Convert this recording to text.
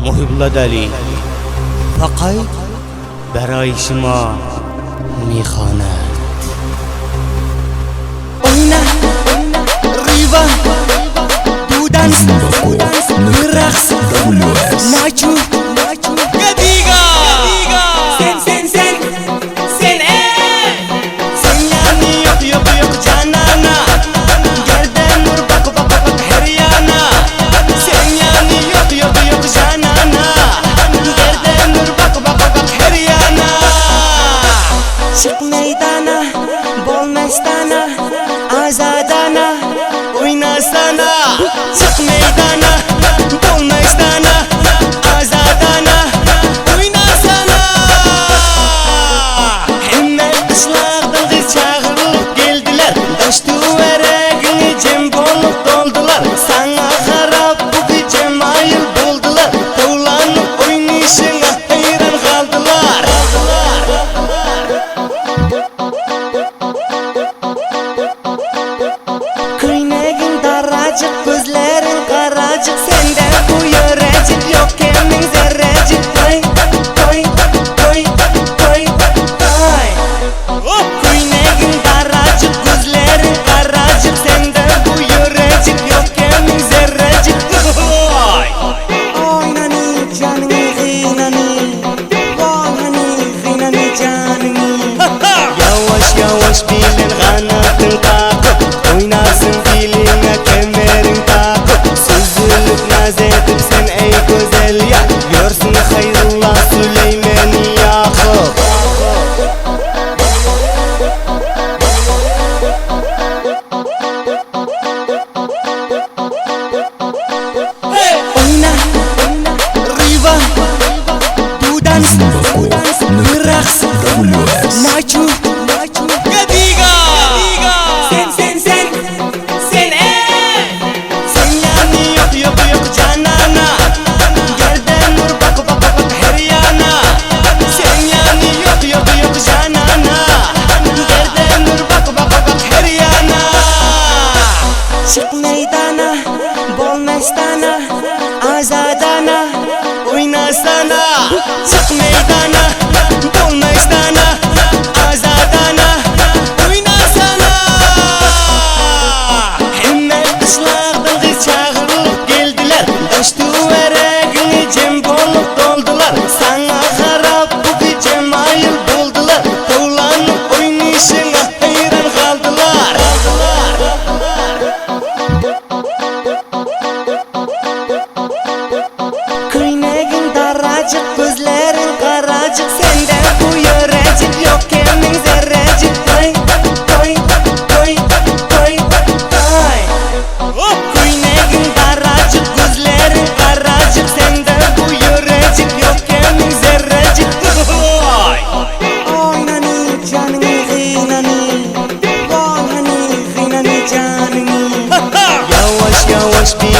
Muhybulla Dali فقط برای شما میخواند. Oyna, Riva, du dans, برقص, WS. ناچو، Gadiga, Sen sen sen, sen ey. Sen yani yok yok yok canana. Gerden nur bak bak bak her yana. Sen yani yok yok yok canana. Gerden nur bak bak bak her yana. Çık meydana, bol mestana, azadana, oynasana. Çık meydana, bol mestana, azadana, oynasana. Hemme qishloqdan qiz chaqirib keldilar. Dash tevaragini jim bo'lib to'ldilar. Sanga qarab bu kecha mayil bo'ldilar. Tovlanib o'ynashingga hayron qoldilar. Köynegin daracık, gözlerin karacık. Sende bu yörecik yok kimin zerrecik. Toy, toy, toy, toy, toy. Köynegin daracık, gözlerin karacık. Sende bu yörecik yok kimin zerrecik. Toy. Oynani canını gıynani. Volhani gıynani canını. Yavaş yavaş bilin kanatın takıp Oynarsın diline kemerin takıp Süzülüp naz edip sen ey güzel ya. Görsün Hayrullah Süleyman'ı yakıp. Oyna, Riva, du dans, برقص, WS. ناچو, Gadiga, Sen sen sen, sen ey. Sen yani yok yok yok canana. Gerden nur bak bak bak her yana. Sen yani yok yok yok canana. Gerden nur bak bak bak her yana. Çık meydana, bol mestana, azadana, oynasana. Çık meydana, bol mestana, azadana, oynasana. Hemme qishloqdan qiz chaqirib keldilar. Dash tevaragini jim bo'lib to'ldilar. Sanga qarab bu kecha mayil bo'ldilar. Tovlanib o'ynashingga hayron qoldilar. Köynegin daracık, gözlerin karacık. Sende bu yörecik yok kimin zerrecik. Toy, toy, toy, toy, toy. Köynegin daracık, gözlerin karacık. Sende bu yörecik yok kimin zerrecik. Toy. Oynani canını gıynani. Volhani gıynani canını. Yavaş yavaş bir